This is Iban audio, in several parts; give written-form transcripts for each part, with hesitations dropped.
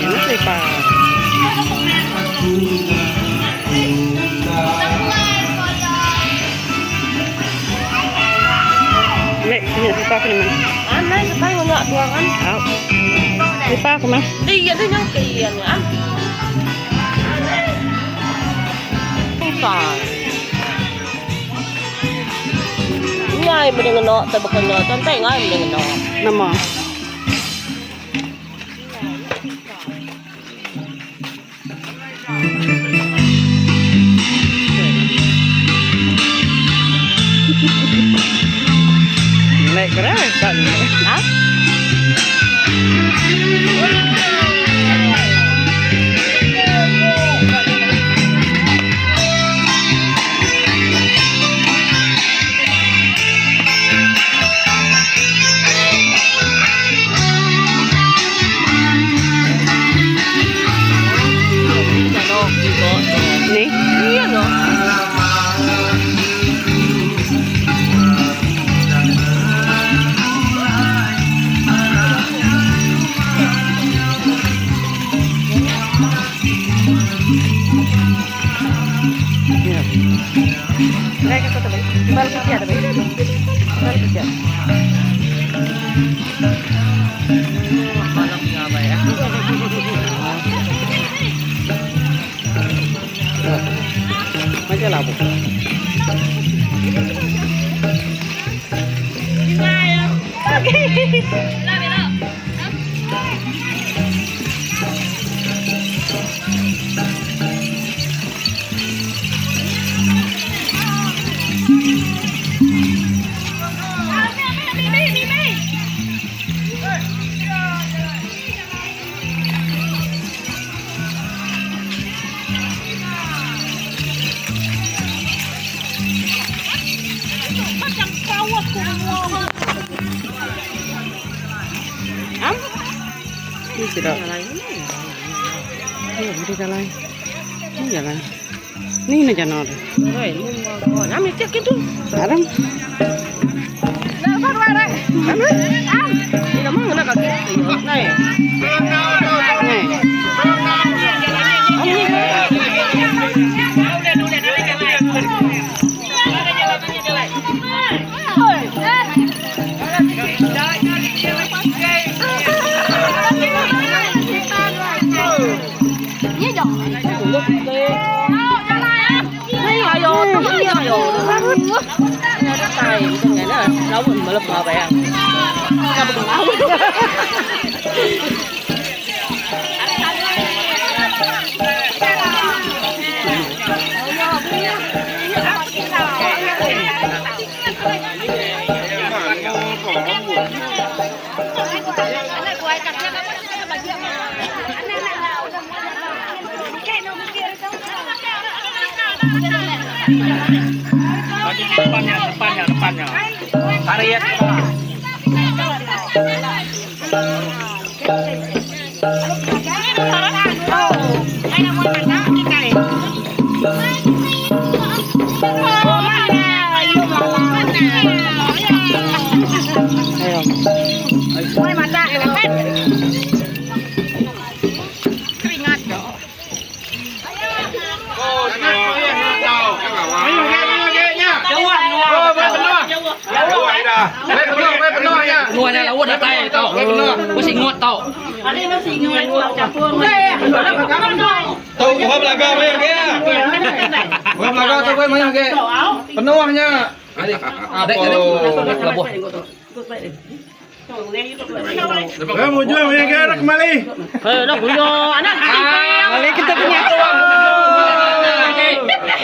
Nya selipar. Mek, nya selipar aku ni mah. Au. Selipar aku mah. Ngai meda ngena tai baka nya tai ngai meda ngena. Nama? Naik kereta ni. Ha? Ni. Ya. Naik ke kota baik. Balik ke siapa baik? Balik ke siapa? Macam labu. Am? Ni tidak. Ni mesti jalan. Ni jalan. Ni nak jalan. Oi, ni mau kau. Nam ni tu. Aram. Ni nama ngena kaki. Nai. Ni. Depannya, depannya, depannya. Tarik. Ayo. Nuanya lawan datai tau. Mesti nguat tau. Tau buka belaga main ke? Buka belaga tu main main ke? Penuhnya. Ada ada labuh. Eh, mau jual main ke nak kembali. Eh, nak punya anak. Balik kita punya.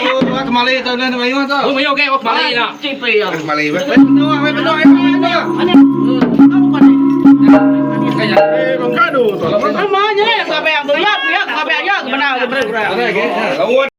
Oh, buka kembali tu ni main tu. Oh, mayo ke, oh kembali nak. Kembali. Penuh, penuh, penuh. Kaya. Eh, bangka tu. Namanya, sampai yang tu ya, ya, sampai yang benar benar. Lawan.